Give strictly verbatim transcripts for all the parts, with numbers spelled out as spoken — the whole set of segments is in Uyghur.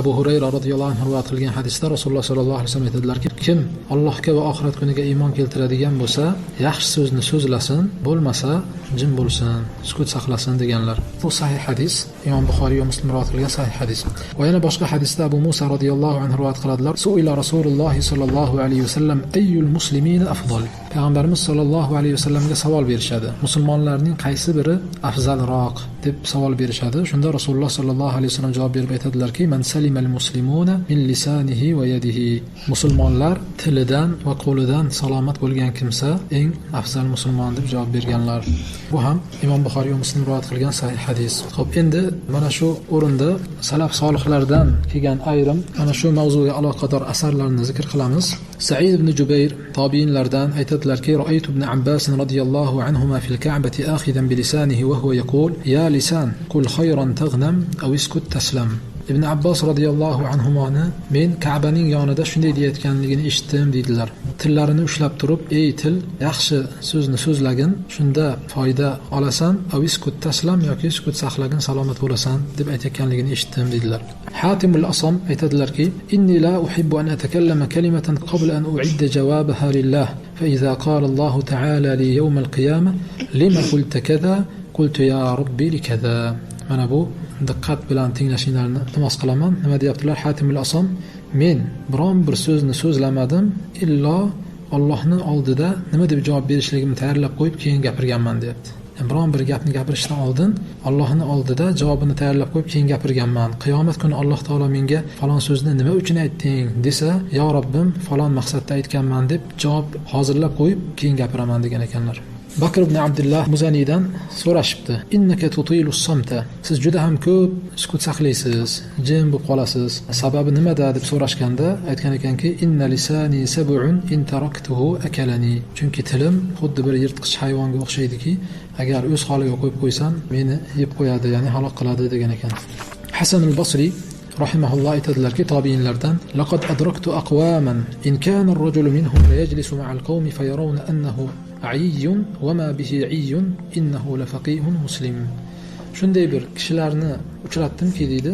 Abu Hurayra radhiyallohu anhu rivoyat qilgan hadisda Rasululloh sallallohu alayhi vasallam aytadilarki, kim Allohga va oxirat kuniga iymon keltiradigan bo'lsa, yaxshi so'zni so'zlasin, bo'lmasa, jim bo'lsin, sukut saqlasin, deganlar. Bu sahih hadis, Imom Buxoriy va Muslim rivoyat qilgan sahih hadis. Va yana boshqa hadisda Abu Musa radhiyallohu anhu rivoyat qiladilar. Suila Rasululloh sallallohu alayhi vasallam, "Ayyul muslimina afdal?" Payg'ambarimiz sallallohu alayhi vasallamga savol berishadi. "Musulmonlarning qaysi biri afzalroq?" deb savol berishadi. Shunda Rasululloh sallallohu alayhi vasallam javob berib aytadilarki, "Man salimal muslimuna min lisanihi va yadihi." "Musulmonlar tilidan va qo'lidan salomat bo'lgan kimsa eng afzal musulmon", deb javob berganlar. Bu ham Imom Buxoriy va Muslim rivoyat qilgan sahih hadis. Xo'p, endi mana shu o'rinda salaf solihlardan kelgan ayrim mana shu mavzuga aloqador asarlarni zikr qilamiz. Said ibn Jubayr tobiinlardan aytadilarki, "Ra'aytu ibn Abbas radiyallohu anhuma fil Ka'bati akhidan bi lisanihi wa huwa yaqul, ya lisan, qul khayran taghnam aw iskut taslam." Ibn Abbos radiyallohu anhumoni men Ka'baning yonida shunday deyayotganligini eshitdim, deydilar. Tillarini ushlab turib, "Ey til, yaxshi so'zni so'zlagin, shunda foyda olasan, aw iskut taslam, yoki sukut saqlagin, salomat bo'lasan", deb aytayotganligini eshitdim, deydilar. Hatimul Asam aytadilarki, "Inni la uhibbu an atakallama kalimatan qabla an u'idda javabaha lillah. Fa iza qala Allahu ta'ala li yawmal qiyamah, lima qulta kaza?" Qultu ya Rabbi li kaza. Mana bu, diqqat bilan tinglashinglarni iltimos qilaman. Nima deyaptilar Hatimul Asam? "Men biron bir so'zni so'zlamadim, illo Allohni oldida nima deb javob berishligimni tayyorlab qo'yib, keyin gapirganman", deyapti. Ya'ni biron bir gapni gapirishdan oldin Allohni oldida javobini tayyorlab qo'yib, keyin gapirganman. Qiyomat kuni Alloh taolo menga, "Falon so'zni nima uchun aytding?" desa, "Yo Robbim, falon maqsadda aytganman", deb javob hozirlab qo'yib, keyin gapiraman, degan ekanlar. Bakr ibn Abdullah Muzaniydan so'rashibdi, "Innaka tutilus samta, siz juda ham ko'p sukut saqlaysiz, jim bo'lib qolasiz. Sababi nimada?" deb so'rashganda aytgan ekanki, "Inna lisani sab'un in taraktuhu akalani." Chunki tilim xuddi bir yirtqich hayvonga o'xshaydiki, agar o'z holiga qo'yib qo'ysam, meni yeb qo'yadi, ya'ni halok qiladi, degan ekan. Hasan al-Basri rahimahulloh aytadilarki, tobiinlardan, "Laqad adraktu aqwaman in kana ar-rajulu minhum la yajlisu ma'al qawmi fa yarawna annahu a'iyyun wa ma bihi a'iyyun innahu la faqihun muslim." Shunday bir kishilarni uchratdimki, deydi,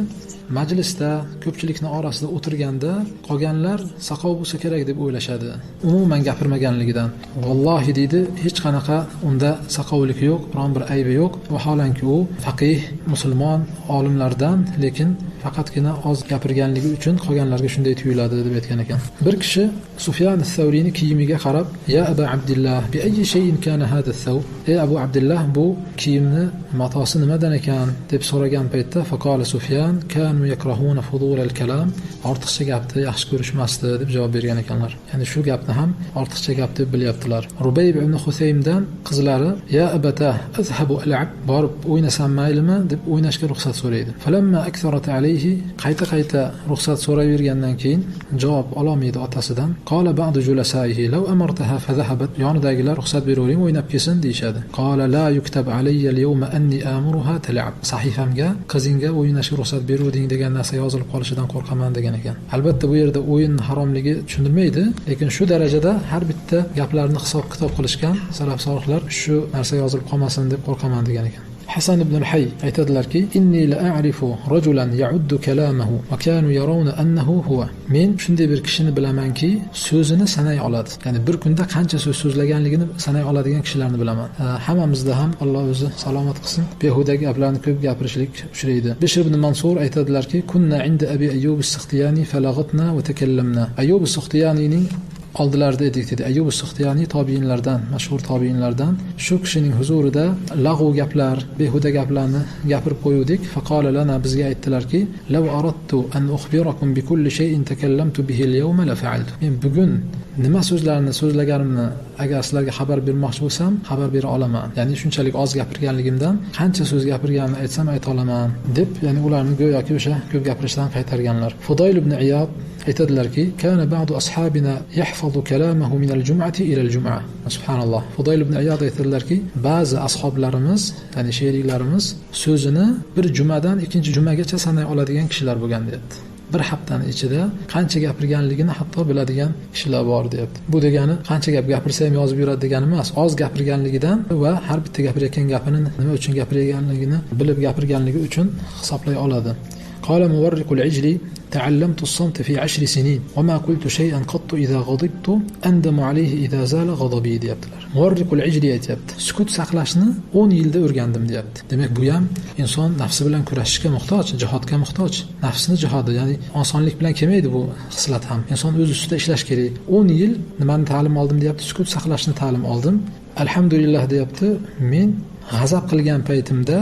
majlisda, ko'pchilikni orasida o'tirganda qolganlar saqov bo'lsa kerak deb o'ylashadi. Umuman gapirmaganligidan. Vallohi, deydi, hech qanaqa unda saqovlik yo'q, biron bir aybi yo'q. Vaholanki u faqih, musulmon olimlardan, lekin faqatgina oz gapirganligi uchun qolganlarga shunday tuyuladi, deb aytgan ekan. Bir kishi Sufyan as-Savriyni kiyimiga qarab, "Ya Aba Abdillah, bi ayyi shay'in kana hadha ath-thawb?" "Ey Abu Abdillah, bu kiyimni matosi nimadan ekan?" deb so'ragan paytda, faqala Sufyan, "Kanu yakrahuna fudul al-kalam", ortiqcha gapni yaxshi ko'rishmasdi, deb javob bergan ekanlar. Ya'ni shu gapni ham ortiqcha gap deb bilyaptilar. Rubayb ibn Husaymdan qizlari, "Ya abata, azhabu al'ab, borib o'ynasam maylimi?" deb o'ynashga ruxsat so'raydi. Falamma aktharat alayhi, qayta-qayta ruxsat so'rayvergandan keyin javob ololmaydi otasidan. Qala ba'du julasaihi, "Law amartaha fa zahabat", yonidagilar, "Ruxsat beravering, o'ynab kelsin", deyishadi. Qala la yuktab alayya al-yawma anni amuruha tal'ab. Sahifamga "Qizingga o'ynashga ruxsat beruvding" degan narsa yozilib qolishidan qo'rqaman, degan ekan. Albatta, bu yerda o'yin haromligi tushunilmaydi, lekin shu darajada har bitta gaplarni hisob-kitob qilishgan salaf solihlar shu narsa yozilib qolmasin deb qo'rqaman, degan ekan. Hasan ibn al-Hayy aytadilarki, "Inni la a'rifu rajulan ya'uddu kalamahu wa kanu yarawna annahu huwa." "Men shunday bir kishini bilamanki, so'zini sanay oladi. Ya'ni bir kunda qancha so'z so'zlaganligini sanay oladigan kishilarni bilaman." Ha, hammamizda ham, Alloh o'zi salomat qilsin, behuda gaplarni ko'p gapirishlik uchraydi. Bishr ibn Mansur aytadilarki, "Kunna inda Abi Ayyub as-Saxtiyani falaghatna wa takallamna." Ayyub as-Saxtiyaniyning oldilarida edik, dedi. Ayyub as-Saxtiyani tobiinlardan, mashhur tobiinlardan. "Shu kishining huzurida lag'u gaplar, behuda gaplarni gapirib qo'yuvdik. Faqala lana, bizga aytdilarki, law aradtu an ukhbirakum bi kulli shay'in takallamtu bihi al-yawma la fa'altu." "Men bugun nima so'zlarni so'zlaganimni agar sizlarga xabar bermoqchi bo'lsam, xabar bera olaman. Ya'ni shunchalik oz gapirganligimdan qancha so'z gapirganimni aytsam, ayta olaman", deb, ya'ni ularni go'yoki o'sha ko'p gapirishdan qaytarganlar. Fudayl ibn Iyod aytadilarki, "Kana ba'du ashabina yahfazu kalamahu min al-jum'ati ila al-jum'a." Subhanalloh. Fudayl ibn Iyod aytadilarki, "Ba'zi ashoblarimiz, ya'ni sheriklarimiz, so'zini bir jumadan ikkinchi jumagacha sanay oladigan kishilar bo'lgan", deyapti. Bir haftani ichida qancha gapirganligini hatto biladigan kishilar bor, deyapti. Bu degani qancha gap gapirsa ham yozib yuradi degani emas. Oz gapirganligidan va har bitta gapirayotgan gapini nima uchun gapirganligini bilib gapirganligi uchun hisoblay oladi. Qala Muvarriqul Ijli, تعلمت الصمت في عشر سنين وما قلت شيئا قط إذا غضبت أندم عليه إذا زال غضبي، deyaptilar. مورق العجل aytyapti. Sukut saqlashni o'n yilda o'rgandim, deyapti. Demak, bu ham inson nafsi bilan kurashishga muhtoj, jihodga muhtoj. Nafsni jihodi, ya'ni osonlik bilan kelmaydi bu xislat ham. Inson o'z ustida ishlash kerak. O'n yil nimani ta'lim oldim, deyapti? Sukut saqlashni ta'lim oldim. Alhamdulillah, deyapti. Men g'azab qilgan paytimda,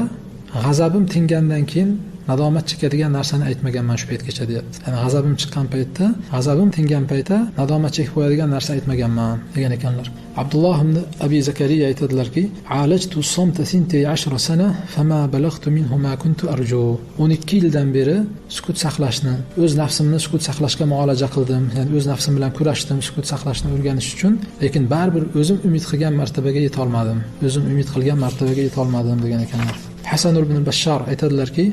g'azabim tingandan keyin nadomat chekadigan narsani aytmaganman shu paytgacha, deyapti. Ya'ni g'azabim chiqqan paytda, g'azabim tingan paytda nadomat chekib qo'yadigan narsa aytmaganman, degan ekanlar. Abdulloh ibn Abi Zakariya aytadilarki, عالجت الصمت ثنتي عشر سنة فما بلغت منه ما كنت أرجو. O'n ikki yildan beri sukut saqlashni, o'z nafsimni sukut saqlashga muolaja qildim. Ya'ni o'z nafsim bilan kurashdim sukut saqlashni o'rganish uchun. Lekin baribir o'zim umid qilgan martabaga yetolmadim. O'zim umid qilgan martabaga yetolmadim, degan ekanlar. Hasan ibn Bashshar aytadilarki,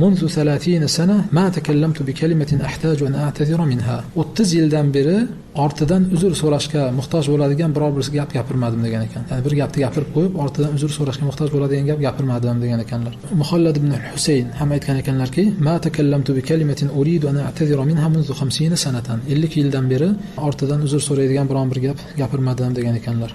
منذ ثلاثين سنة ما تكلمت بكلمة أحتاج أن أعتذر منها. O'ttiz yildan beri ortidan uzr so'rashga muhtoj bo'ladigan biror bir gap gapirmadim, degan ekan. Ya'ni bir gapni gapirib qo'yib, ortidan uzr so'rashga muhtoj bo'ladigan gap gapirmadim, degan ekanlar. Muhallad ibn Husayn ham aytgan ekanlarki, ما تكلمت بكلمة أريد أن أعتذر منها منذ خمسين سنة. Ellik yildan beri ortidan uzr so'raydigan biron bir gap gapirmadim, degan ekanlar.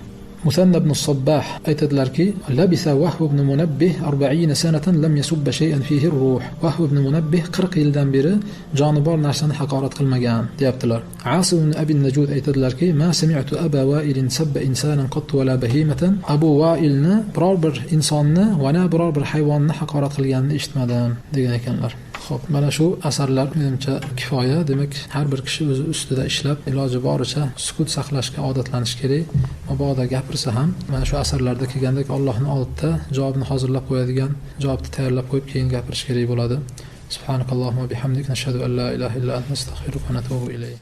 Musanna ibn Sabbah aytadilarki, لبث وهب بن منبه أربعين سنة لم يسب شيئا فيه الروح. Vahb ibn Munabbih qirq yildan beri joni bor narsani haqorat qilmagan, deyaptilar. Asim ibn Abi Najud aytadilarki, ما سمعت أبا وائل سب إنسانا قط ولا بهيمة. Abu Vailni biror bir insonni va na biror bir hayvonni haqorat qilganini eshitmadim, degan ekanlar. Xo'p, mana shu asarlar menimcha kifoya. Demak, har bir kishi o'zi ustida ishlab, iloji boricha sukut saqlashga odatlanish kerak. Mabodo gapirsa ham, mana shu asarlarda kelgandek Allohning oldida javobni hozirlab qo'yadigan, javobni tayyorlab qo'yib, keyin gapirish kerak bo'ladi. سبحانك اللهم وبحمدك، نشهد أن لا إله إلا أنت، نستغفرك ونتوب إليك.